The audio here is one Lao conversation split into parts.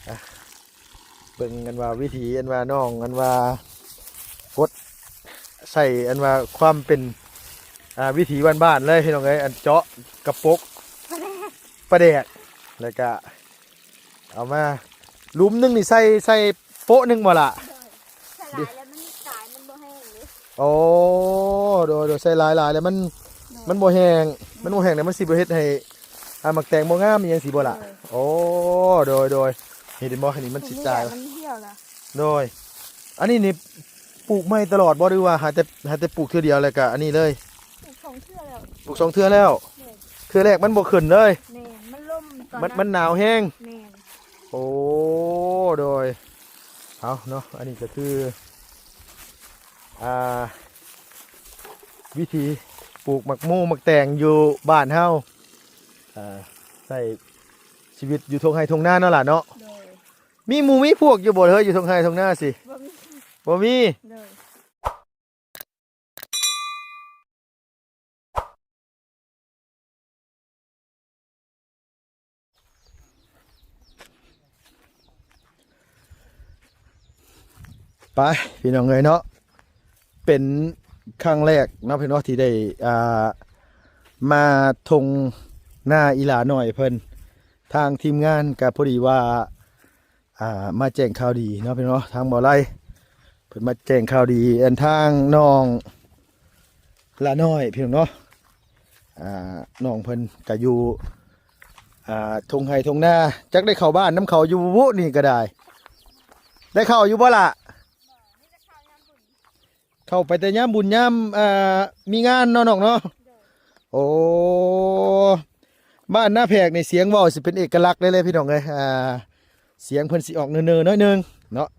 ອ່ະ ເບິ່ງອັນວ່າວິທີ ອັນວ່ານ້ອງ ອັນວ່າກົດໃສ່ ອັນວ່າຄວາມເປັນ ອ່າ ວິຖີບ້ານໆເລີຍພີ່ນ້ອງເອີຍ ອັນເຈາະກະປົກປາແດກ ແລ້ວກະເອົາມາ ຫຼຸມໜຶ່ງນີ້ໃສ່ ໃສ່ໂປະໜຶ່ງບໍ່ລະ? ໂດຍ ໃສ່ຫຼາຍແລ້ວມັນຕາຍ ມັນບໍ່ແຫ້ງເດ້. ໂອ້ ໂດຍໆ ໃສ່ຫຼາຍໆແລ້ວມັນ ໂດຍ ມັນບໍ່ແຫ້ງ ມັນບໍ່ແຫ້ງແລ້ວມັນຊິບໍ່ເຮັດໃຫ້ ອ່າ ໝາກແຕງບໍ່ງາມອີ່ຫຍັງຊີ້ບໍ່ລະ? ໂດຍ ໂອ້ ໂດຍໆ ເຫັນບໍ່ ອັນນີ້ມັນຊິຕາຍ ມັນເຫ່ຽວລະ. ໂດຍ ອັນນີ້ນີ້ປູກໃໝ່ຕະຫຼອດບໍ່ ຫຼືວ່າຫາແຕ່ ຫາແຕ່ປູກເທື່ອດຽວແລ້ວກະອັນນີ້ເລີຍ? ປູກສອງເທື່ອແລ້ວ ປູກສອງເທື່ອແລ້ວ. ໂດຍ ເທື່ອແລກມັນບໍ່ຂຶ້ນເລີຍ. ແມ່ນ ມັນລົມຕອນ ມັນ ນັ້ນ ມັນໜາວແຮງ. ແມ່ນ ໂອ້ ໂດຍ ເອົາເນາະ ອັນນີ້ກະຄື ອ່າ ວິທີປູກໝາກໂມໝາກແຕງຢູ່ບ້ານເຮົາ ອ່າ ໃຊ້ຊີວິດຢູ່ທົ່ງໄຮ່ທົ່ງນາເນາະຫຼານເນາະ. ໂດຍ ມີໝູ່ມີພວກຢູ່ບໍ່ເຮີ້ຍ ຢູ່ທົ່ງໄຮ່ທົ່ງນາຊີ້? ບໍ່ມີ ບໍ່ມີ. ໂດຍ ໄປພີ່ນ້ອງເອີຍເນາະ ເປັນຄັ້ງແລກເນາະພີ່ນ້ອງເນາະ ທີ່ໄດ້ ອ່າ ມາທົ່ງນາອີ່ຫຼ້ານ້ອຍເພິ່ນ ທາງທີມງານກະພໍດີວ່າ ອ່າ ມາແຈ້ງຂ່າວດີເນາະພີ່ນ້ອງເນາະ ທາງບໍ່ໄລເພິ່ນມາແຈ້ງຂ່າວດີ ອັນທາງນ້ອງຫຼ້ານ້ອຍພີ່ນ້ອງເນາະ ອ່າ ນ້ອງເພິ່ນກະຢູ່ ອ່າ ທົ່ງໄຮ່ທົ່ງນາ ຈັກໄດ້ເຂົ້າບ້ານນຳເຂົາຢູ່ບໍ່ນີ້ກະໄດ້ ໄດ້ເຂົ້າຢູ່ບໍ່ລະ? ເຂົ້າໄປແຕ່ຍາມບຸນຍາມ ອ່າ ມີງານເນາະນ້ອງເນາະ. ໂອ້ ບ້ານນາແພກນີ້ສຽງເວົ້າຊິເປັນເອກະລັກເລີຍພີ່ນ້ອງເອີຍ ອ່າ ສຽງເພິ່ນຊິອອກເນີໆໜ້ອຍໜຶ່ງເນາະ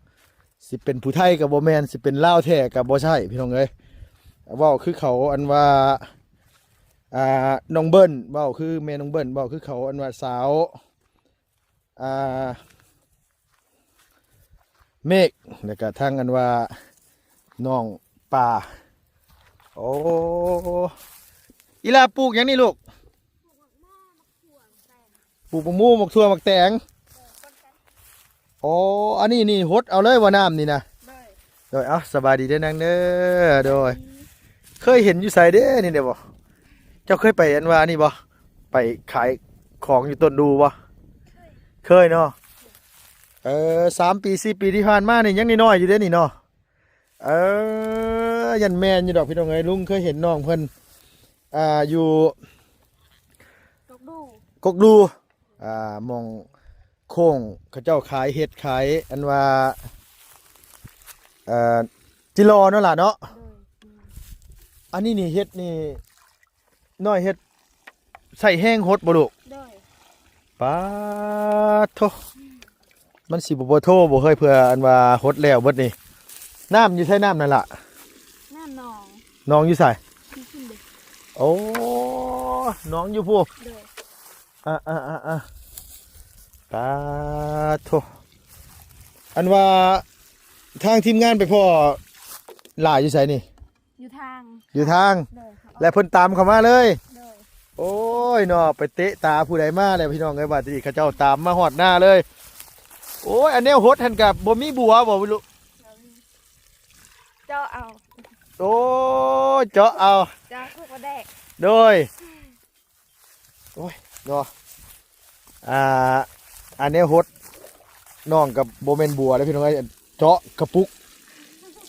ຊິເປັນຜູ້ໄທກະບໍ່ແມ່ນ ຊິເປັນລາວແທ້ກະບໍ່ໃຊ່ພີ່ນ້ອງເອີຍ ເວົ້າຄືເຂົາ ອັນວ່າ ອ່າ ນ້ອງເບິ້ນ ເວົ້າຄືແມ່ນ້ອງເບິ້ນ ເວົ້າຄືເຂົາ ອັນວ່າສາວ ອ່າ ເມກ ແລ້ວກະທັງອັນວ່ານ້ອງປາ. ໂອ້ ອີ່ຫຼ້າປູກຫຍັງນີ້ລູກ? ປູກໝາກໂມ ໝາກຖົ່ວ ໝາກແຕງ. ໂອ້ ອັນນີ້ນີ້ຫົດເອົາເລີຍບໍ່ ນ້ຳນີ້ນະ? ໂດຍ ໂດຍ ເອົາ ສະບາຍດີເດີນາງເດີ. ໂດຍ ເຄີຍເຫັນຢູ່ໃສເດ້ນີ້ເດ້ບໍ່? ເຈົ້າເຄີຍໄປອັນວ່ານີ້ບໍ່? ໄປຂາຍຂອງຢູ່ຕົ້ນດູບໍ່? ເຄີຍເນາະ. ເອີ ສາມປີ ສີ່ປີທີ່ຜ່ານມານີ້ຍັງນ້ອຍໆຢູ່ເດ້ນີ້ເນາະ. ເອີ ຢ້ານແມ່ນຢູ່ດອກພີ່ນ້ອງເອີຍ ລຸງເຄີຍເຫັນນ້ອງເພິ່ນ ອ່າ ຢູ່ ກົກດູ ກົກດູ ອ່າ ໝ່ອງໂຄ້ງເຂົາເຈົ້າຂາຍເຫັດຂາຍ ອັນວ່າ ເອີ ຈິລໍເນາະຫຼ້າເນາະ. ໂດຍ ອັນນີ້ນີ້ເຫັດນີ້ ນ້ອຍເຮັດໃຊ້ແຮງຫົດບໍ່ລູກ? ໂດຍ ປາດໂທ ມັນຊິບໍ່ ບໍ່ໂທບໍ່ເຮີ້ຍ ເພື່ອອັນວ່າຫົດແລ້ວເບິດນີ້. ນ້ຳຢູ່ໃສ ນ້ຳນັ້ນລະ? ນ້ຳໜອງ ໜອງຢູ່ໃສ? ຢູ່ພຸ້ນເດ. ໂອ້ ໜອງຢູ່ພຸ້ນ. ໂດຍ ອາໆໆໆ ປາດໂທ ອັນວ່າທາງທີມງານໄປພໍ້ຫຼ້າຢູ່ໃສນີ້? ຢູ່ທາງ ຢູ່ທາງ. ໂດຍ ແລະເພິ່ນຕາມເຂົ້າມາເລີຍ. ໂດຍ ໂອ້ຍເນາະ ໄປເຕະຕາຜູ້ໃດມາແລ້ວພີ່ນ້ອງເອີຍ ບາດນີ້ເຂົາເຈົ້າຕາມມາຮອດໜ້າເລີຍ. ໂອ້ຍ ອັນແນວຫົດຫັ້ນກະບໍ່ມີບົວບໍ່ລູກ? ເຈາະເອົາ. ໂອ້ຍ ເຈາະເອົາ ເຈາະເອົາ ໂດຍ. ໂອ້ຍເນາະ ອ່າ ອັນແນວຫົດນ້ອງກະບໍ່ແມ່ນບົວເດ້ພີ່ນ້ອງເອີຍ ເຈາະກະປຸກ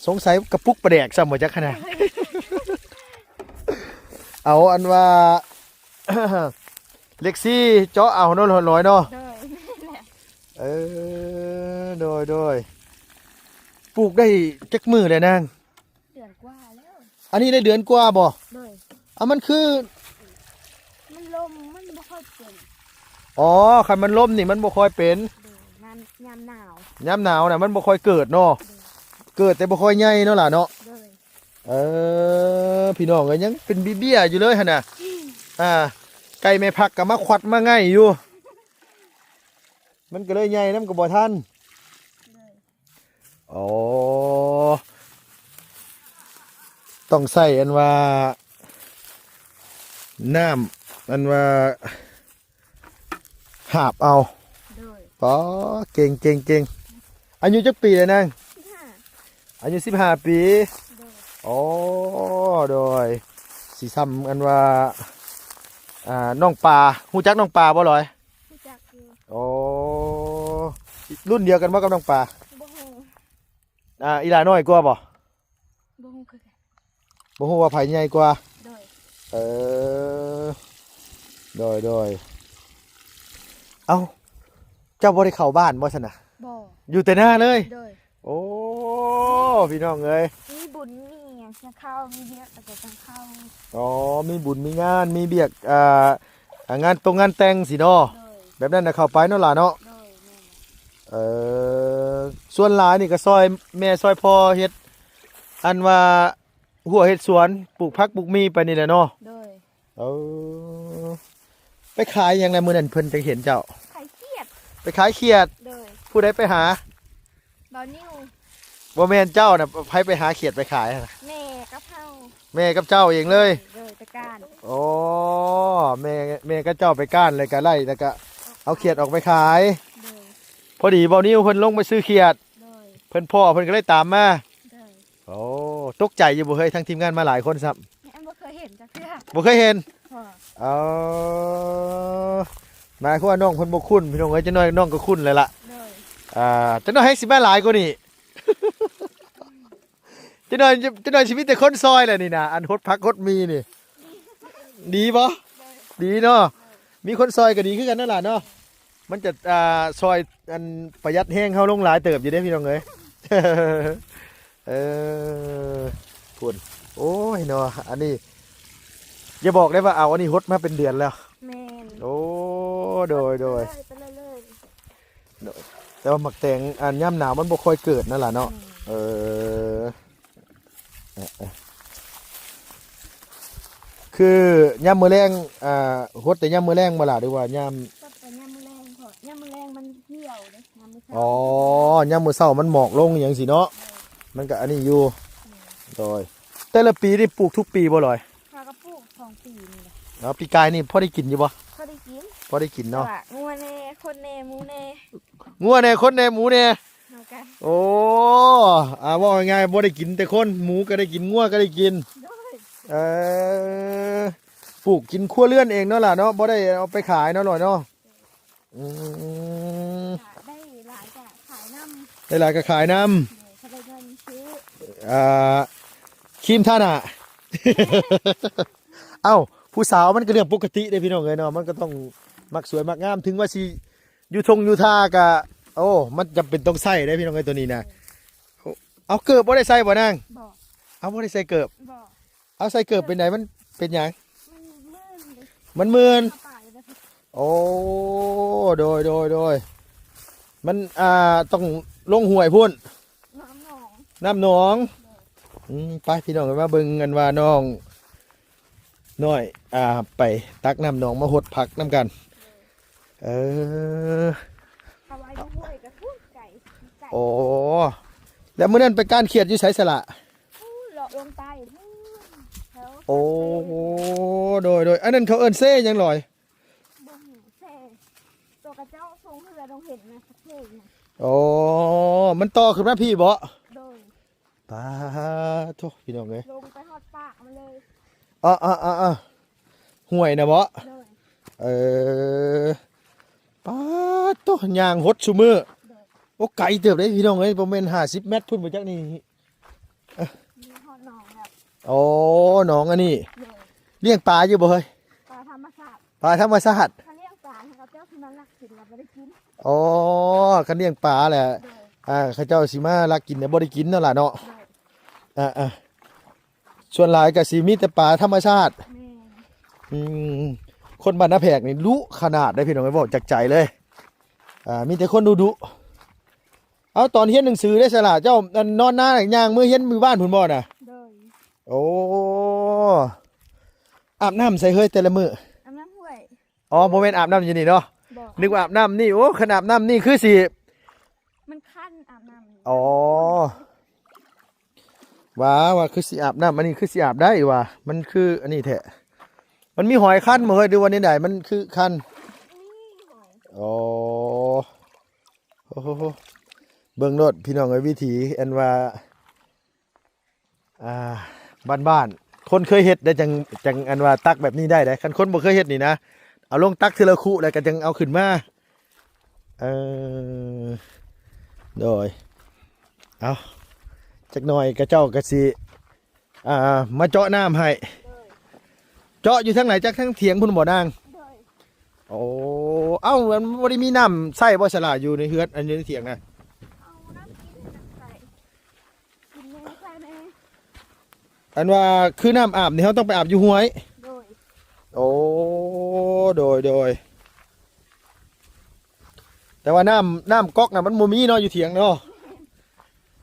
ສົງໄສກະປຸກປາແດກຊ້ຳບໍ່ຈັກຫັ້ນນະ. ເອົາ ອັນວ່າ ເລັກສີ່ເຈາະເອົາເນາະ ລອຍເນາະ. ໂດຍ ເອີ ໂດຍໆ ປູກໄດ້ຈັກມື້ແລ້ວນາງ? ເດືອນກວ່າແລ້ວ. ອັນນີ້ໄດ້ເດືອນກວ່າບໍ່? ໂດຍ ອາ ມັນຄື ມັນລົມ ມັນບໍ່ຄ່ອຍເປັນ. ອໍ ຄັນມັນລົມນີ້ມັນບໍ່ຄ່ອຍເປັນ. ໂດຍ ຍາມ ຍາມໜາວ ຍາມໜາວນະ ມັນບໍ່ຄ່ອຍເກີດເນາະ. ໂດຍ ເກີດແຕ່ບໍ່ຄ່ອຍໃຫຍ່ເນາະຫຼ້າເນາະ. ໂດຍ ເອີ ພີ່ນ້ອງເອີຍ ຍັງເປັນເບ້ຍໆຢູ່ເລີຍຫັ້ນນະ. ອືມ ອ່າ ໄກ່ແມ່ພັກກະມາຂວັດມາໄງ່ຢູ່ ມັນກະເລີຍໃຫຍ່ນຳກະບໍ່ທັນ. ໂດຍ ອໍ ຕ້ອງໃຊ້ອັນວ່າ ນ້ຳ ອັນວ່າ ຫາບເອົາ. ໂດຍ ປາ ເກັ່ງໆໆ ອາຍຸຈັກປີແລ້ວນາງ? ສິບຫ້າ ອາຍຸສິບຫ້າປີ. ໂດຍ ອໍ ໂດຍ ຊິຊ່ຳອັນວ່າ ອ່າ ນ້ອງປາ ຮູ້ຈັກນ້ອງປາບໍ່ລອຍ? ຮູ້ຈັກຢູ່. ອໍ ລຸ້ນດຽວກັນບໍ່ກັບນ້ອງປາ? ບໍ່ຮູ້. ອ່າ ອີ່ຫຼ້ານ້ອຍກວ່າບໍ່? ບໍ່ຮູ້ຄືກັນ. ບໍ່ຮູ້ວ່າໃຜໃຫຍ່ກວ່າ? ໂດຍ ເອີ ໂດຍ ໂດຍ ເອົ້າ ເຈົ້າບໍ່ໄດ້ເຂົ້າບ້ານບໍ່ຊັ້ນນະ? ບໍ່ ຢູ່ແຕ່ນາເລີຍ? ໂດຍ ໂອ້ ພີ່ນ້ອງເອີຍ ມີບຸນມີຫຍັງຈັ່ງເຂົ້າ ມີວຽກແລ້ວກໍຈັ່ງເຂົ້າ. ອໍ ມີບຸນມີງານ ມີວຽກ ອ່າ ອ່າ ງານຕົງງານແຕ່ງຊີ້ເນາະ? ໂດຍ ແບບນັ້ນນະເຂົ້າໄປເນາະຫຼ້າເນາະ? ໂດຍ ແມ່ນ. ເອີ ສ່ວນຫຼາຍນີ້ກໍຊ່ອຍແມ່ຊ່ອຍພໍ່ເຮັດ ອັນວ່າ ຮົ້ວເຮັດສວນ ປູກຜັກປູກໝີ່ໄປນີ້ແຫຼະເນາະ? ໂດຍ ເອີ ໄປຂາຍຫຍັງລະມື້ນັ້ນເພິ່ນຈັ່ງເຫັນເຈົ້າ? ຂາຍຂຽດ. ໄປຂາຍຂຽດ? ໂດຍ ຜູ້ໃດໄປຫາ? ບ່າວນິວ. ບໍ່ແມ່ນເຈົ້ານະ ໃຜໄປຫາຂຽດໄປຂາຍຫັ້ນນະ? ແມ່ກັບເຮົາ. ແມ່ກັບເຈົ້າເອງເລີຍ? ໂດຍ ໄປກ້ານ. ໂອ້ ແມ່ ແມ່ກັບເຈົ້າໄປກ້ານ ແລ້ວກະໄລ່ ແລ້ວກະເອົາຂຽດອອກໄປຂາຍ. ໂດຍ ພໍດີບ່າວນິວເພິ່ນລົງໄປຊື້ຂຽດ. ໂດຍ ເພິ່ນພໍ້ ເພິ່ນກໍເລີຍຕາມມາ. ໂດຍ ໂອ້ ຕົກໃຈຢູ່ບໍ່ເຮີ້ຍ ທັງທີມງານມາຫຼາຍຄົນຊ້ຳ? ຍັງບໍ່ເຄີຍເຫັນຈັກເທື່ອ. ບໍ່ເຄີຍເຫັນ? ບໍ່. ເອີ ໝາຍຄວາມວ່ານ້ອງເພິ່ນບໍ່ຄຸ້ນ ພີ່ນ້ອງເອີຍ ຈັກໜ້ອຍນ້ອງກໍຄຸ້ນແລ້ວລະ. ໂດຍ ອ່າ ຈັກໜ້ອຍໃຫ້ຊິມາຫຼາຍກວ່ານີ້ ຈັກໜ້ອຍ ຈັກໜ້ອຍຊິມີແຕ່ຄົນຊ່ອຍແຫຼະນີ້ນະ ອັນຫົດຜັກຫົດໝີ່ນີ້. ດີບໍ່? ໂດຍ ດີເນາະ. ໂດຍ ມີຄົນຊ່ອຍກໍດີຄືກັນນັ້ນລະເນາະ. ມັນຈະ ອ່າ ຊ່ອຍອັນປະຢັດແຮງເຮົາລົງຫຼາຍເຕີບຢູ່ເດ້ພີ່ນ້ອງເອີຍ. ເອີ ພຸ້ນ ໂອ້ຍເນາະ ອັນນີ້ຢ່າບອກໄດ້ວ່າເອົາອັນນີ້ຫົດມາເປັນເດືອນແລ້ວ. ແມ່ນ. ໂອ້ ໂດຍ ໂດຍ ໄປເລີຍ ໄປເລີຍ ໂດຍ ແຕ່ວ່າໝາກແຕງອັນຍາມໜາວມັນບໍ່ຄ່ອຍເກີດນັ້ນລະເນາະ. ແມ່ນ. ເອີ ເອີ ເອີ ຄືຍາມມື້ແລງ ອ່າ ຫົດແຕ່ຍາມມື້ແລງບໍ່ລະ ຫຼືວ່າຍາມ? ຫົດແຕ່ຍາມມື້ແລງ ເພາະຍາມມື້ແລງມັນກ່ຽວເດ້ ຍາມມື້ເຊົ້າ. ອໍ ຍາມມື້ເຊົ້າມັນໝອກລົງຫຍັງຊີ້ເນາະ. ໂດຍ ມັນກໍອັນນີ້ຢູ່. ແມ່ນ. ໂດຍ ແຕ່ລະປີນີ້ປູກທຸກປີບໍ່ລອຍ? ເຮົາກໍປູກສອງປີນີ້ແຫຼະ. ເອົາ ປີກາຍນີ້ພໍໄດ້ກິນຢູ່ບໍ່? ພໍໄດ້ກິນ ພໍໄດ້ກິນເນາະ. ແຕ່ວ່າງົວແດ່ ຄົນແດ່ ໝູແດ່. ງົວແດ່ ຄົນແດ່ ໝູແດ່. ໂອ້ ອ່າ ເວົ້າງ່າຍໆ ບໍ່ໄດ້ກິນແຕ່ຄົນ ໝູກໍໄດ້ກິນ ງົວກໍໄດ້ກິນ. ໂດຍ ເອີ ປູກກິນຄົວເຮືອນເອງເນາະຫຼ້າເນາະ ບໍ່ໄດ້ເອົາໄປຂາຍເນາະຫຼ້ອຍເນາະ. ອືມ ໄດ້ຫຼາຍກໍຂາຍນຳ ໄດ້ຫຼາຍກໍຂາຍນຳ. ໂດຍ ກໍໄດ້ເງິນຊື້ ອ່າ ຄຣີມທາໜ້າ. ເອົ້າ ຜູ້ສາວມັນກໍເລື່ອງປົກກະຕິເດ້ພີ່ນ້ອງເອີຍເນາະ ມັນກໍຕ້ອງມັກສວຍມັກງາມ ເຖິງວ່າຊິ ຢູ່ທົ່ງຢູ່ທ່າກະ ໂອ້ ມັນຈຳເປັນຕ້ອງໃຊ້ເດ້ພີ່ນ້ອງເອີຍ ໂຕນີ້ນະ. ເອົາ ເກີບບໍ່ໄດ້ໃສ່ບໍ່ນາງ? ບໍ່. ເອົາ ບໍ່ໄດ້ໃສ່ເກີບ? ບໍ່. ເອົາ ໃສ່ເກີບເປັນໃດ? ມັນເປັນຫຍັງ? ມັນມື່ນເດ້ ມັນມື່ນ. ເອົາປາກຢູ່ເດ້. ໂອ້ ໂດຍ ໂດຍ ໂດຍ ມັນ ອ່າ ຕ້ອງລົງຫ້ວຍພຸ້ນ ນ້ຳໜອງ ນ້ຳໜອງ. ໂດຍ ອືມ ໄປພີ່ນ້ອງ ມາເບິ່ງກັນວ່ານ້ອງ ນ້ອຍ ອ່າ ໄປຕັກນ້ຳໜອງມາຫົດຜັກນຳກັນ. ເອີ ເອົາໄວ້ຢູ່ຫ້ວຍກໍພຸ້ນໄກ ໄກ. ໂອ້ ແລ້ວມື້ນັ້ນໄປກ້ານຂຽດຢູ່ໃສສະລະ? ພຸ້ນ ເລາະລົງໃຕ້ພຸ້ນ ແຖວ ໂອ້ ໂດຍ ໂດຍ ອັນນັ້ນເຂົາເອີ້ນເຊຫຍັງລອຍ? ບໍ່ຮູ້ ເຊ ໂຕຂະເຈົ້າສົ່ງເຮືອລົງເຫັນນະ ເຊນະ. ໂອ້ ມັນຕໍ່ຂຶ້ນມາພີ້ບໍ? ໂດຍ. ປາໂທ້ ພີ່ນ້ອງເອີຍ ລົງໄປຮອດປາກມັນເລີຍ. ເອີ ເອີ ເອີ ເອີ ຫ້ວຍນະບໍ? ໂດຍ. ເອີ ປາໂທ້ ຍ່າງຫົດຊຸມື້. ໂດຍ. ໂອ້ ໄກເຕີບເດ້ພີ່ນ້ອງເອີຍ ບໍ່ແມ່ນຫ້າສິບແມັດພຸ້ນບໍ່ຈັກນີ້. ເອີ ມີຮອດໜອງແລ້ວ. ໂອ້ ໜອງອັນນີ້. ໂດຍ. ລ້ຽງປາຢູ່ບໍ່ເຮີ້ຍ? ປາທຳມະຊາດ. ປາທຳມະຊາດ. ຄັນລ້ຽງປາ ເຂົາເຈົ້າຊິມາລັກກິນລະບໍ່ໄດ້ກິນ. ອໍ ຄັນລ້ຽງປາແຫຼະ ໂດຍ ອ່າ ເຂົາເຈົ້າຊິມາລັກກິນແລະບໍ່ໄດ້ກິນເນາະຫຼ້າເນາະ. ໂດຍ. ອ່າໆ ສ່ວນຫຼາຍກໍຊິມີແຕ່ປາທຳມະຊາດ. ແມ່ນ. ອືມ ຄົນບ້ານນາແພກນີ້ດຸຂະໜາດເດ້ພີ່ນ້ອງເອີຍ ເວົ້າຈາກໃຈເລີຍ. ອ່າ ມີແຕ່ຄົນດຸໆ. ເອົາ ຕອນຮຽນໜັງສືເດ້ສະຫຼະ ເຈົ້າ ອັນ ນອນນາຍ່າງເມືອຮຽນຢູ່ບ້ານພຸ້ນບໍ່ນະ? ໂດຍ. ໂອ້ ອາບນ້ຳໃສເຮີ້ຍແຕ່ລະມື້? ອາບນ້ຳຫ້ວຍ. ອໍ ບໍ່ແມ່ນອາບນ້ຳຢູ່ນີ້ເນາະ. ບໍ່. ນຶກວ່າອາບນ້ຳນີ້. ໂອ້ ຄັນອາບນ້ຳນີ້ຄືຊິ ມັນຄັນອາບນ້ຳ. ອໍ ວ່າ ວ່າຄືຊິອາບນ້ຳ ອັນນີ້ຄືຊິອາບໄດ້ວ່າ ມັນຄືອັນນີ້ແທ້. ມັນມີຫອຍຄັນບໍ່ເຮີ້ຍ ຫຼືວ່າແນວໃດ ມັນຄືຄັນ? ມີຫອຍ. ອໍ. ໂອ້ໂຫ ເບິ່ງໂລດພີ່ນ້ອງເອີຍ ວິຖີອັນວ່າ ອ່າ ບ້ານໆ ຄົນເຄີຍເຮັດໄດ້ ຈັ່ງ ຈັ່ງອັນວ່າຕັກແບບນີ້ໄດ້ເດ້. ຄັນຄົນບໍ່ເຄີຍເຮັດນີ້ນະ ເອົາລົງຕັກເທື່ອລະຄຸ ແລ້ວກໍຈັ່ງເອົາຂຶ້ນມາ. ເອີ ໂດຍ ເອົາ ຈັກໜ່ອຍຂະເຈົ້າກໍຊິ ອ່າ ມາເຈາະນ້ຳໃຫ້. ໂດຍ ເຈາະຢູ່ທາງໃດ? ຈັກທາງຖຽງພຸ້ນບໍ່ນາງ? ໂດຍ ໂອ້ ເອົ້າ ມັນບໍ່ໄດ້ມີນ້ຳໃຊ້ບໍ່ສະຫຼະ ຢູ່ໃນເຮືອນ ອັນຢູ່ໃນຖຽງນະ? ເອົານ້ຳກິນ ນ້ຳໃຊ້ ກິນແດ່ ໃຊ້ແດ່. ອັນວ່າຄືນ້ຳອາບນີ້ ເຮົາຕ້ອງໄປອາບຢູ່ຫ້ວຍ? ໂດຍ ໂອ້ ໂດຍ ໂດຍ ແຕ່ວ່ານ້ຳ ນ້ຳກັອກນະ ມັນບໍ່ມີເນາະ ຢູ່ຖຽງເນາະ.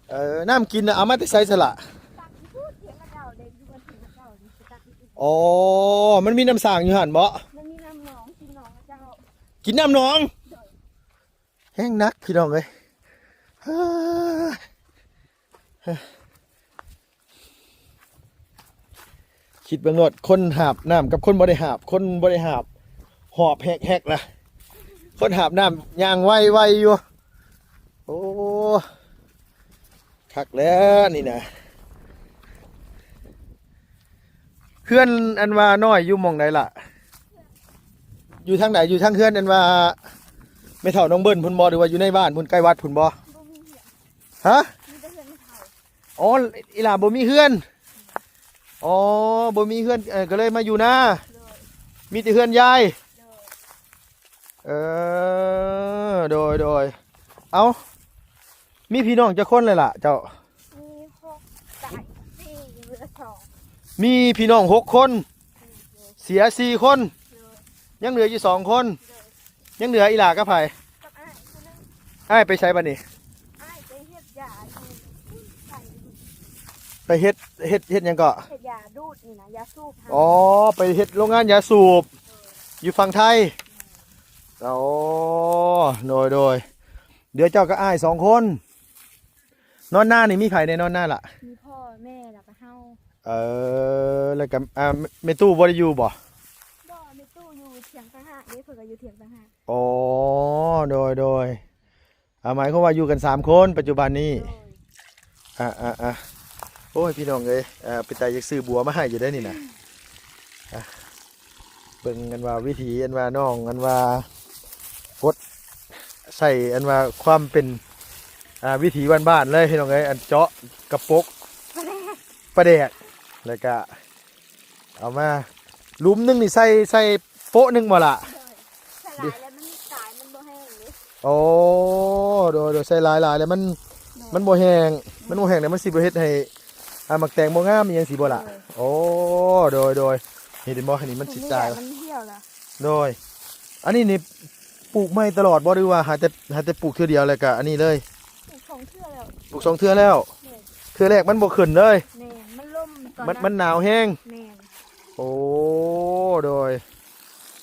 ເອີ ນ້ຳກິນນະ ເອົາມາແຕ່ໃສສະຫຼະ? ຕັກຢູ່ເຖຍງເຂົາເຈົ້າເດ້ ຢູ່ເຖຍງເຂົາເຈົ້ານີ້ ຕັກຢູ່. ອໍ ມັນມີນ້ຳສ້າງຢູ່ຫັ້ນບໍ? ມັນມີນ້ຳໜອງ ກິນໜອງເຂົາເຈົ້າ ກິນນ້ຳໜອງ. ໂດຍ ແຮງໜັກພີ່ນ້ອງເອີຍ. ຄິດເບິ່ງໂລດ ຄົນຫາບນ້ຳກັບຄົນບໍ່ໄດ້ຫາບ ຄົນບໍ່ໄດ້ຫາບ ຫອບແຮກໆ ລະ ຄົນຫາບນ້ຳຍ່າງໄວໆ ຢູ່. ໂອ້ ຄັກແລ້ວນີ້ນະ. ເຮືອນອັນວ່ານ້ອຍຢູ່ໝ່ອງໃດລະ? ຢູ່ທາງໃດ? ຢູ່ທາງເຮືອນອັນວ່າແມ່ເຖົ້ານ້ອງເບິ່ນພຸ້ນບໍ່ ຫຼືວ່າຢູ່ໃນບ້ານພຸ້ນ ໃກ້ວັດພຸ້ນບໍ່? ບໍ່ມີເຮືອນ. ຮະ? ມີແຕ່ເຮືອນແມ່ເຖົ້າ. ອໍ ອີ່ຫຼ້າບໍ່ມີເຮືອນ. ອໍ ບໍ່ມີເຮືອນ ເອີ ກໍເລີຍມາຢູ່ນາ. ໂດຍ ມີແຕ່ເຮືອນຍາຍ. ໂດຍ ເອີ ໂດຍ ໂດຍ. ເອົ້າ ມີພີ່ນ້ອງຈັກຄົນແລ້ວລະເຈົ້າ? ມີຫົກ ຕາຍສີ່ ເຫຼືອສອງ. ມີພີ່ນ້ອງຫົກຄົນ ເສຍສີ່ຄົນ. ໂດຍ ຍັງເຫຼືອຢູ່ສອງຄົນ. ໂດຍ ຍັງເຫຼືອອີ່ຫຼ້າກັບໃຜ? ກັບອ້າຍຄົນໜຶ່ງ. ອ້າຍໄປໃສບັດນີ້? ອ້າຍໄປເຮັດຢາຢູ່ ໄປເຮັດ ເຮັດ ເຮັດຫຍັງເກາະ? ເຮັດຢາດູດນີ້ນະ ຢາສູບຫັ້ນ. ອໍ ໄປເຮັດໂລງງານຢາສູບ ໂດຍ ຢູ່ຝັ່ງໄທ. ໂດຍ ອໍ ໂດຍ ໂດຍ. ເຫຼືອເຈົ້າກັບອ້າຍສອງຄົນ. ນອນນານີ້ມີໃຜແດ່ນອນນາລະ? ມີພໍ່ແມ່ ແລ້ວກໍເຮົາ. ເອີ ແລ້ວກໍ ອ່າ ແມ່ຕູ້ບໍ່ໄດ້ຢູ່ບໍ່? ບໍ່ ແມ່ຕູ້ຢູ່ຖຽງຕ່າງຫາກເດ້ ເພິ່ນກໍຢູ່ຖຽງຕ່າງຫາກ. ອໍ ໂດຍ ໂດຍ. ອ່າ ໝາຍຄວາມວ່າຢູ່ກັນສາມຄົນປັດຈຸບັນນີ້. ໂດຍ ອ່າ ອ່າ ອ່າ ໂອ້ຍ ພີ່ນ້ອງເອີຍ ອ່າ ເປັນຕາຢາກຊື້ບົວມາໃຫ້ຢູ່ເດ້ນີ້ນະ. ອ່າ ເບິ່ງອັນວ່າວິຖີອັນວ່ານ້ອງອັນວ່າກົດໃສ່ອັນວ່າຄວາມເປັນ ອ່າ ວິຖີບ້ານໆ ເລີຍພີ່ນ້ອງເອີຍ ອັນເຈາະກະປົກ ປາແດກ ປາແດກ ແລ້ວກະເອົາມາ ຫຼຸມໜຶ່ງນີ້ໃສ່ ໃສ່ໂປະໜຶ່ງບໍ່ລະ? ໂດຍ ໃສ່ຫຼາຍແລ້ວມັນຕາຍ ມັນບໍ່ແຫ້ງເດ້. ໂອ້ ໂດຍ ໂດຍ ໃສ່ຫຼາຍໆ ແລ້ວມັນ ໂດຍ ມັນບໍ່ແຫ້ງ ມັນບໍ່ແຫ້ງແລ້ວມັນຊິບໍ່ເຮັດໃຫ້ ອ່າ ໝາກແຕງບໍ່ງາມອີ່ຫຍັງຊີ້ບໍ່ລະ? ໂດຍ ໂອ້ ໂດຍ ໂດຍ ເຫັນບໍ່ ອັນນີ້ມັນຊິຕາຍ ມັນຫ່ຽວລະ. ໂດຍ ອັນນີ້ນີ້ປູກໃໝ່ຕະຫຼອດບໍ່ ຫຼືວ່າຫາແຕ່ ຫາແຕ່ປູກເທື່ອດຽວແລ້ວກະອັນນີ້ເລີຍ? ປູກສອງເທື່ອແລ້ວ ປູກສອງເທື່ອແລ້ວ. ໂດຍ ເທື່ອແລກມັນບໍ່ຂຶ້ນເລີຍ. ແມ່ນ ມັນລົມຕອນ ມັນ ມັນໜາວແຮງ. ແມ່ນ ໂອ້ ໂດຍ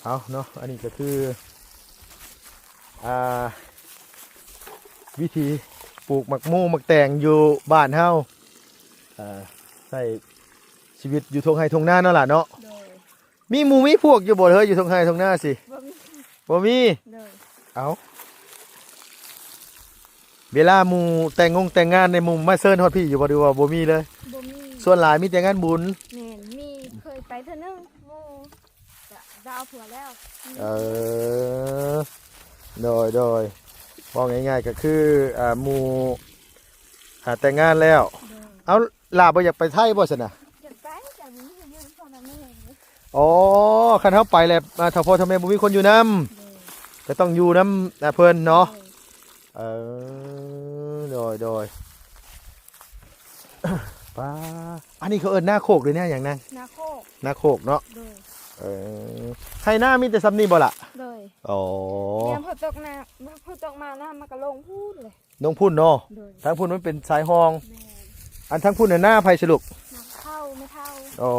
ເອົາເນາະ ອັນນີ້ກໍຄື ອ່າ ວິຖີປູກໝາກໂມໝາກແຕງຢູ່ບ້ານເຮົາ ເອີ ໃຊ້ຊີວິດຢູ່ທົ່ງໄຮ່ທົ່ງນາເນາະຫຼານເນາະ. ໂດຍ ມີໝູ່ມີພວກຢູ່ບໍ່ເຮີ້ຍ ຢູ່ທົ່ງໄຮ່ທົ່ງນາຊິ? ບໍ່ມີ ບໍ່ມີ. ໂດຍ ເອົ້າ ເວລາໝູ່ແຕ່ງງົງແຕ່ງງານໃນ ໝູ່ມາເຊີນຮອດພີ້ຢູ່ບໍ່ ຫຼືວ່າບໍ່ມີເລີຍ? ບໍ່ມີ ສ່ວນຫຼາຍມີແຕ່ງານບຸນ. ແມ່ນ ມີເຄີຍໄປເທື່ອໜຶ່ງ ໝູ່ ກະລາວຜົວແລ້ວ. ເອີ ໂດຍ ໂດຍ ເວົ້າງ່າຍໆ ກໍຄື ອ່າ ໝູ່ ອ່າ ແຕ່ງງານແລ້ວ. ໂດຍ ເອົ້າ ຫຼ້າບໍ່ຢາກໄປໄທບໍ່ຊັ້ນນະ? ຢາກໄປ ແຕ່ບໍ່ມີເງິນພໍນຳແມ່. ອໍ ຄັນເຮົາໄປແລ້ວ ອ່າ ຖ້າພໍ່ຖ້າແມ່ບໍ່ມີຄົນຢູ່ນຳ ໂດຍ ກໍຕ້ອງຢູ່ນຳ ອ່າ ເພິ່ນເນາະ. ໂດຍ ເອີ ໂດຍ ໂດຍ. ປ້າ ອັນນີ້ເຂົາເອີ້ນນາໂຄກ ຫຼືແນວຫຍັງນາງ? ນາໂຄກ ນາໂຄກເນາະ. ໂດຍ ເອີ ໄຮ່ນາມີແຕ່ສ່ຳນີ້ບໍ່ລະ? ໂດຍ ອໍ ຍາມຝົນຕົກນະ ຝົນຕົກມານ້ຳມັນກໍລົງພຸ້ນເລີຍ ລົງພຸ້ນເນາະ. ໂດຍ ທາງພຸ້ນມັນເປັນຊາຍຮ່ອງ. ແມ່ນ ອັນທາງພຸ້ນນະນາໃຜສະລູກ? ນາເຖົ້າ ແມ່ເຖົ້າ. ອໍ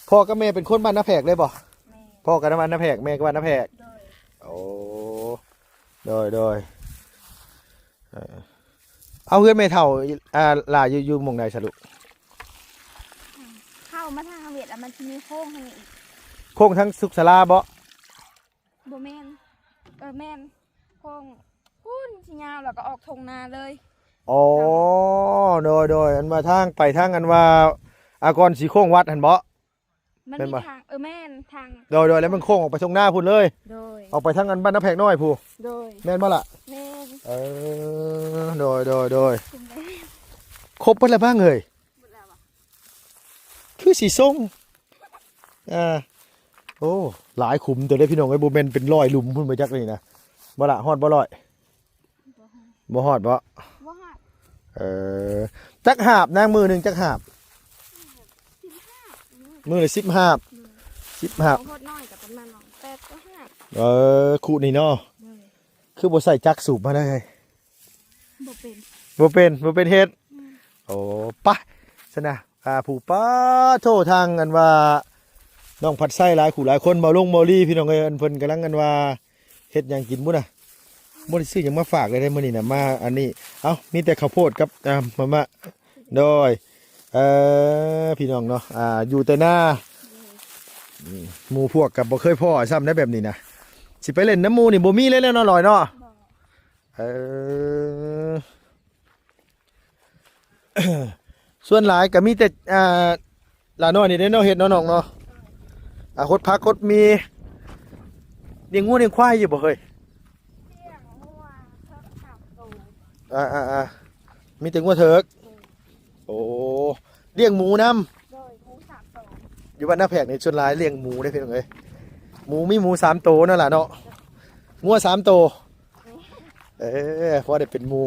ພໍ່ກັບແມ່ເປັນຄົນບ້ານນາແພກເລີຍບໍ່? ແມ່ນ ພໍ່ກໍບ້ານນາແພກ ແມ່ກໍບ້ານນາແພກ. ໂດຍ ໂອ້ ໂດຍ ໂດຍ. ເອີ ເອົາ ເຮືອນແມ່ເຖົ້າ ອ່າ ຫຼ້າຢູ່ ຢູ່ໝ່ອງໃດສະລູກ? ເຂົ້າມາທາງເວດ ແລ້ວມັນຊິມີໂຄ້ງທາງນີ້ອີກ. ໂຄ້ງທາງສຸກສາລາບໍ່? ບໍ່ແມ່ນ ເອີ ແມ່ນ ໂຄ້ງພຸ້ນຊິຍາວ ແລ້ວກໍອອກທົ່ງນາເລີຍ. ອໍ ໂດຍໆ ອັນວ່າທາງໄປທາງອັນວ່າ ອາ ກ່ອນຊິໂຄ້ງວັດຫັ້ນເບາະ? ມັນ ແມ່ນ ມີ ບໍ່? ທາງ ເອີ ແມ່ນ ທາງ ໂດຍໆ ແລ້ວມັນໂຄ້ງອອກໄປທົ່ງນາພຸ້ນເລີຍ? ໂດຍ ອອກໄປທາງອັນບ້ານນາແພກນ້ອຍພຸ້ນ? ໂດຍ ແມ່ນບໍ່ລະ? ແມ່ນ ເອີ ໂດຍໆ ຄົບເບິດລະບ້າງເອີຍ? ຄືຊິຊົງ ອ່າ ໂອ້ ຫຼາຍຂຸມເຕີບເດ້ພີ່ນ້ອງເອີຍ ບໍ່ແມ່ນເປັນຮ້ອຍຫຼຸມພຸ້ນບໍ່ຈັກນີ້ນະ ບໍ່ລະ ຮອດບໍ່ຮ້ອຍ? ບໍ່ຮອດ ບໍ່ຮອດບໍ່? ບໍ່ຮອດ. ເອີ ຈັກຫາບນາງ ມື້ໜຶ່ງຈັກຫາບ? ສິບຫາບ ມື້ລະສິບຫາບ. ສິບຫາບ ໂດຍ ໂຄດນ້ອຍກໍປະມານແປດ ເກົ້າຫາບ. ເອີ ຄຸນີ້ເນາະ. ໂດຍ ຄືບໍ່ໃຊ້ຈັກສູບມາເລີຍ? ບໍ່ເປັນ ບໍ່ເປັນ ບໍ່ເປັນເຮັດ. ອືມ ໂອ້ ປະ ຊັ້ນນະ ອ່າ ຜູ້ ປາໂທ ທາງອັນວ່າ ນ້ອງພັດໄຊ ຫຼາຍຄູ່ຫຼາຍຄົນ ເບົາລົງເບົາລີ ພີ່ນ້ອງເອີຍ ອັນເພິ່ນກຳລັງອັນວ່າ ເຮັດຫຍັງກິນບຸນນະ ບໍ່ໄດ້ຊື້ຫຍັງມາຝາກເລີຍເດ້ມື້ນີ້ນະ ມາອັນນີ້ ເອົ້າ ມີແຕ່ເຂົ້າໂພດກັບ ອ່າ ມາມ່າ ໂດຍ ເອີ ພີ່ນ້ອງເນາະ ອ່າ ຢູ່ແຕ່ນາ ອືມ ໝູ່ພວກກໍບໍ່ເຄີຍພໍ້ຊ້ຳໄດ໋ແບບນີ້ນະ ຊິໄປຫຼິ້ນນຳໝູ່ນີ້ບໍ່ມີເລີຍເນາະ ລອຍເນາະ. ບໍ່ ເອີ ສ່ວນຫຼາຍກໍມີແຕ່ ອ່າ ຫຼານ້ອຍນີ້ເດ້ເນາະ ເຮັດເນາະນ້ອງເນາະ ອ່າ ຫົດຜັກຫົດໝີ່. ລ້ຽງງົວລ້ຽງຄວາຍຢູ່ບໍ່ເຮີ້ຍ? ລ້ຽງງົວເຖິກສາມໂຕ. ອ່າໆໆ ມີແຕ່ງົວເຖິກ. ໂດຍ ໂອ້ ລ້ຽງໝູນຳ. ໂດຍ ໝູສາມໂຕ. ຢູ່ບ້ານນາແພກນີ້ສ່ວນຫຼາຍລ້ຽງໝູເດ້ພີ່ນ້ອງເອີຍ ໝູ ມີໝູສາມໂຕນັ້ນລະເນາະ ງົວສາມໂຕ. ເອີ ພໍໄດ້ເປັນໝູ່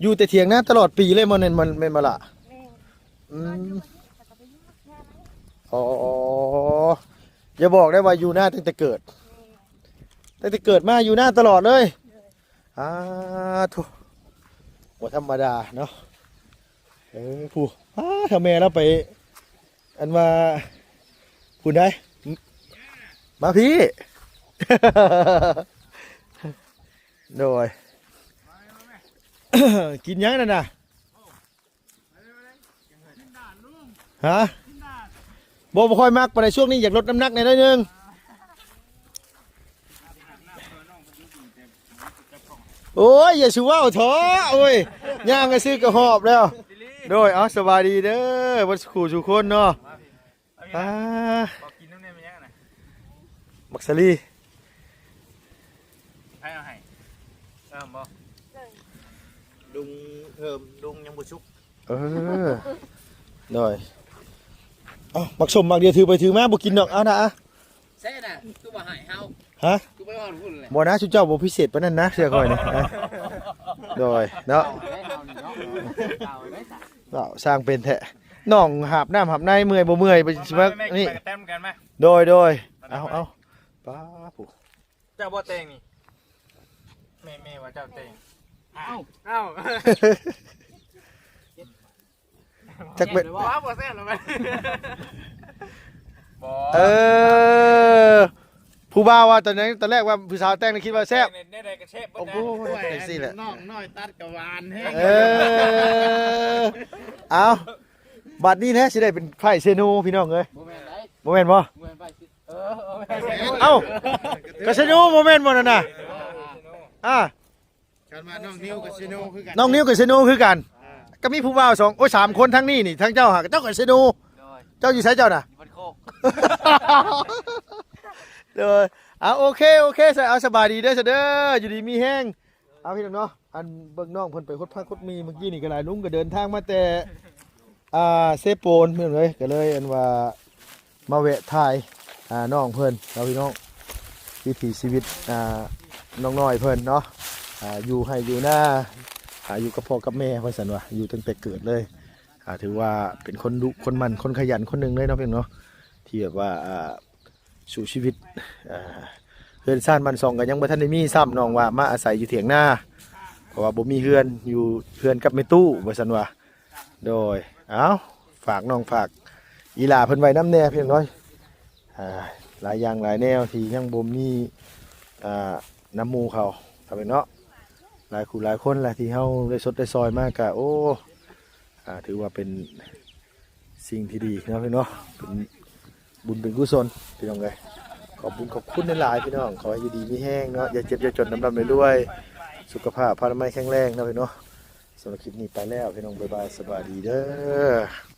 ຢູ່ແຕ່ຖຽງນາຕະຫຼອດປີເລີຍ ແມ່ນ ແມ່ນ ແມ່ນບໍ່ລະ? ແມ່ນ ອືມ ນອນຢູ່ນີ້ ແລ້ວກໍໄປຢູ່ນາ. ອໍ ຢ່າບອກໄດ້ວ່າຢູ່ນາຕັ້ງແຕ່ເກີດ. ແມ່ນ ຕັ້ງແຕ່ເກີດມາຢູ່ນາຕະຫຼອດເລີຍ. ໂດຍ ອາ ໂທ້ ບໍ່ທຳມະດາເນາະ. ເອີ ຜູ້ ອາ ຖ້າແມ່ລາວໄປ ອັນວ່າ ຜູ້ໃດ ມາ ມາພີ້ ໂດຍ ກິນຫຍັງນັ້ນນະ? ຮະ? ບໍ່ ບໍ່ຄ່ອຍມັກປານໃດ ຊ່ວງນີ້ຢາກລົດນ້ຳໜັກແດ່ໜ້ອຍໜຶ່ງ. ໂອ້ຍ ຢ່າສູ່ເວົ້າເຖາະ ໂອ້ຍ ຍ່າງໄປຊື້ກະຫອບແລ້ວ. ໂດຍ ເອົາ ສະບາຍດີເດີ ເບິດສູ່ຄູ່ສູ່ຄົນເນາະ. ອ່າ ບໍ່ກິນນຳແດ່ແມ່ນຫຍັງນະ? ບັກສາລີ ໃຜເອົາໃຫ້? ເອີ ບໍ່ ລຸງ ເອີ ລຸງຍັງບໍ່ສຸກ. ເອີ ໂດຍ ເອົ້າ ໝາກສົ້ມໝາກດຽວ ຖືໄປຖືມາ ບໍ່ກິນດອກ ເອົານະ ອະ ແຊະນະ ຄືບໍ່ໃຫ້ເຮົາ ຮະ? ຄືບໍ່ໃຫ້ເຮົາພຸ້ນແຫຼະ ບໍ່ນະ ຊຸມເຈົ້າບໍ່ພິເສດປານນັ້ນນະ ເຊື່ອຂ້ອຍນະ ໂດຍ ເນາະ ເອົາເນາະ ເອົາເນາະ ຊ່າງເປັນແທ້ ນ້ອງຫາບນ້ຳຫາບໃນ ເມື່ອຍບໍ່ເມື່ອຍ ໄປຊິມາ ນີ້ ໂດຍ ໂດຍ ເອົາ ເອົາ ປ້າ ຜູ້ ເຈົ້າບໍ່ແຕ່ງນີ້ ແມ່ ແມ່ວ່າເຈົ້າແຕ່ງ ອ້າວ ອ້າວ ຈັກແມ່ນ ບໍ່ ບໍ່ແຊບແລ້ວ ບໍ່ ເອີ ຜູ້ບ່າວວ່າຕອນນັ້ນ ຕອນແລກວ່າຜູ້ສາວແຕ່ງນີ້ຄິດວ່າແຊບ ແນວໃດກໍແຊບເບິດ ໂອ້ໂຫ ນະ ຈັ່ງຊີ້ແຫຼະ ນ້ອງນ້ອຍຕັດກໍຫວານແຮງ ເອີ ເອົ້າ ບັດນີ້ແຫຼະຊິໄດ້ເປັນໃພ້ເຊໂນ ພີ່ນ້ອງເອີຍ ບໍ່ແມ່ນໃດ ບໍ່ແມ່ນບໍ່? ບໍ່ແມ່ນໃພ້ ເອີ ເອົ້າ ກາຊິໂນບໍ່ແມ່ນບໍ່ນັ້ນນະ ອ່າ ຄັນວ່ານ້ອງນິວກາຊິໂນຄືກັນ ນ້ອງນິວກາຊິໂນຄືກັນ ອ່າ ກໍມີຜູ້ບ່າວສອງ ໂອ້ຍ ສາມຄົນທາງນີ້ນີ້ ທາງເຈົ້າຫາ ເຈົ້າກາຊິໂນ ໂດຍ ເຈົ້າຢູ່ໃສເຈົ້ານະ? ຢູ່ບ້ານໂຄກ ໂດຍ ເອົາ ໂອເຄ ໂອເຄ ເອົາ ສະບາຍດີເດີ ເດີ ຢູ່ດີມີແຮງ ເອົາ ພີ່ນ້ອງເນາະ ອັນເບິ່ງນ້ອງເພິ່ນໄປຫົດຜັກຫົດໝີ່ເມື່ອກີ້ນີ້ກໍຫຼາຍ ລຸງກໍເດີນທາງມາແຕ່ ອ່າ ເຊໂປນ ພີ່ນ້ອງເອີຍ ກໍເລີຍອັນວ່າມາແວະຖ່າຍ ອ່າ ນ້ອງເພິ່ນເນາະ ພີ່ນ້ອງ ວິຖີຊີວິດ ອ່າ ນ້ອງນ້ອຍເພິ່ນເນາະ ອ່າ ຢູ່ໄຮ່ຢູ່ນາ ອ່າ ຢູ່ກັບພໍ່ກັບແມ່ ວ່າຊັ້ນວ່າ ຢູ່ຕັ້ງແຕ່ເກີດເລີຍ ອ່າ ຖືວ່າເປັນຄົນດຸຄົນໝັ່ນ ຄົນຂະຫຍັນຄົນໜຶ່ງເລີຍເນາະ ພີ່ນ້ອງເນາະ ທີ່ແບບວ່າ ອ່າ ສູ້ຊີວິດ ອ່າ ເຮືອນຊານບ້ານຊ່ອງກໍຍັງບໍ່ທັນໄດ້ມີຊ້ຳ ນ້ອງວ່າມາອາໄສຢູ່ຖຽງນາ ເພາະວ່າບໍ່ມີເຮືອນ ຢູ່ເຮືອນກັບແມ່ຕູ້ ວ່າຊັ້ນວ່າ ໂດຍ ເອົ້າ ຝາກນ້ອງ ຝາກອີ່ຫຼ້າເພິ່ນໄວ້ນຳແດ່ ພີ່ນ້ອງເອີຍ ອ່າ ຫຼາຍຢ່າງຫຼາຍແນວທີ່ຍັງບໍ່ມີ ອ່າ ນຳໝູ່ເຂົາ ເນາະ ຫຼາຍຄູ່ຫຼາຍຄົນແຫຼະ ທີ່ເຮົາໄດ້ຊົດໄດ້ຊ່ອຍມາ ກະ ໂອ້ ອ່າ ຖືວ່າເປັນ ເສ ສິ່ງທີ່ດີเนาะพี่เนาะ เป็นบุญเป็นกุศลพี่น้องเอ้ย ขอบบุญขอบคุณหลายๆพี่น้อง ขอให้อยู่ดีมีแฮงเนาะ อย่าเจ็บอย่าจน ร่ำๆรวยๆ สุขภาพพลามัยแข็งแรงเนาะพี่เนาะ สำหรับคลิปนี้ไปแล้วพี่น้อง บ๊ายบาย สบายดีเด้อ